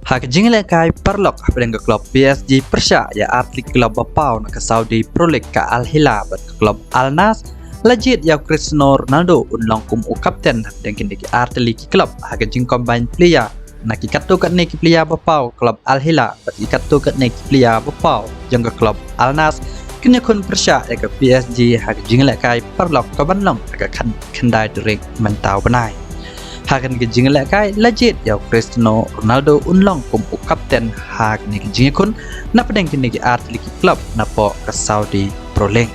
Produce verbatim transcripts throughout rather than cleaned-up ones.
Ha ka jingïalehkai paralok hapdeng ka klub P S G pyrshah ïa artylli ki klub ba paw na ka Saudi Pro League, ka Al Hilal bad ka klub Al Nassr, la jied ïa u Cristiano Ronaldo un long kum u kapten hapdeng kine ki artylli ki klub ha ka jingcombine player na ki katto katne ki player ba paw klub Al Hilal bad ki katto katne ki player ba paw jong ka klub Al Nassr kin ïakhun pyrshah ïa ka P S G ha ka jingïalehkai paralok kaban long ha ka khan khyndai tarik mynta u bnai. Ha kane ka jingïalehkai la jied ïa u Cristiano Ronaldo un long kum u kapten ha kane ka jingïakhun napdeng kine ki artylli ki klub napoh ka Saudi Pro League.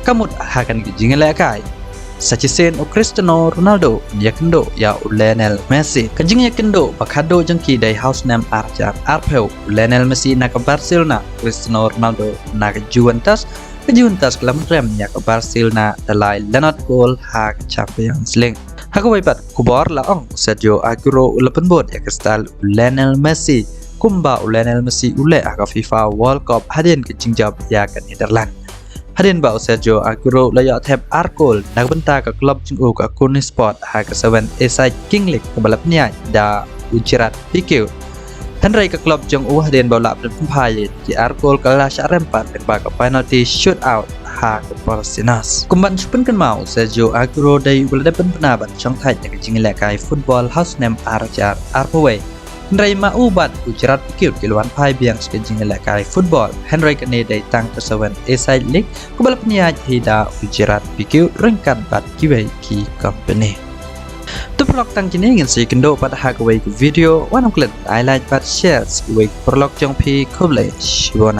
Kamut ha kane ka jingïalehkai, sa shisien u Cristiano Ronaldo un ïakynduh ïa u Lionel Messi. Ka jingïakynduh ba khatduh jong ki dei ha u snem ar hajar arphew, u Lionel Messi na ka Barcelona, Cristiano Ronaldo na ka Juventus. Ka Juventus ka la pynrem ïa ka Barcelona da lai lynnot kol ha ka Champions League. Ha kawei pat khubor la ong, u Sergio Aguero u la pynbud ïa ka style u Lionel Messi kumba u Lionel Messi u leh ha ka FIFA World Cup hadien ka jingjop ïa ka Netherlands. Hadien ba u Sergio Aguero la ïoh thep ar kol na ka bynta ka klub jong u, ka Konya Sport, ha ka seven-a-side Kings League kaba la pynïaid da u Gerard Piqué. Hynrei ka klub jong u, hadien ba u la pynphai ïa ki ar kol, ka la shah rem pat lyngba ka penalty shootout ha ka por sien. Kumban shu pynkynmaw, u Sergio Aguero dei uba la dep pynbna ban shongthait ïa ka jingïalehkai football ha u snem ar hajar arphew wei. Hynrei ma u bad u Gerard Piqué ki la wan phai biang sha ka jingïalehkai football. Hynrei kane dei tang ka seven-a-side league kaba la pynïaid hi da u Gerard Piqué ryngkat bad kiwei ki company. To paralok, tang kine ngin sa ïakynduh pat ha kawei ka video. Wat nym klet, ai like bad share sa kawei ka paralok jong phi. Khublei shibun.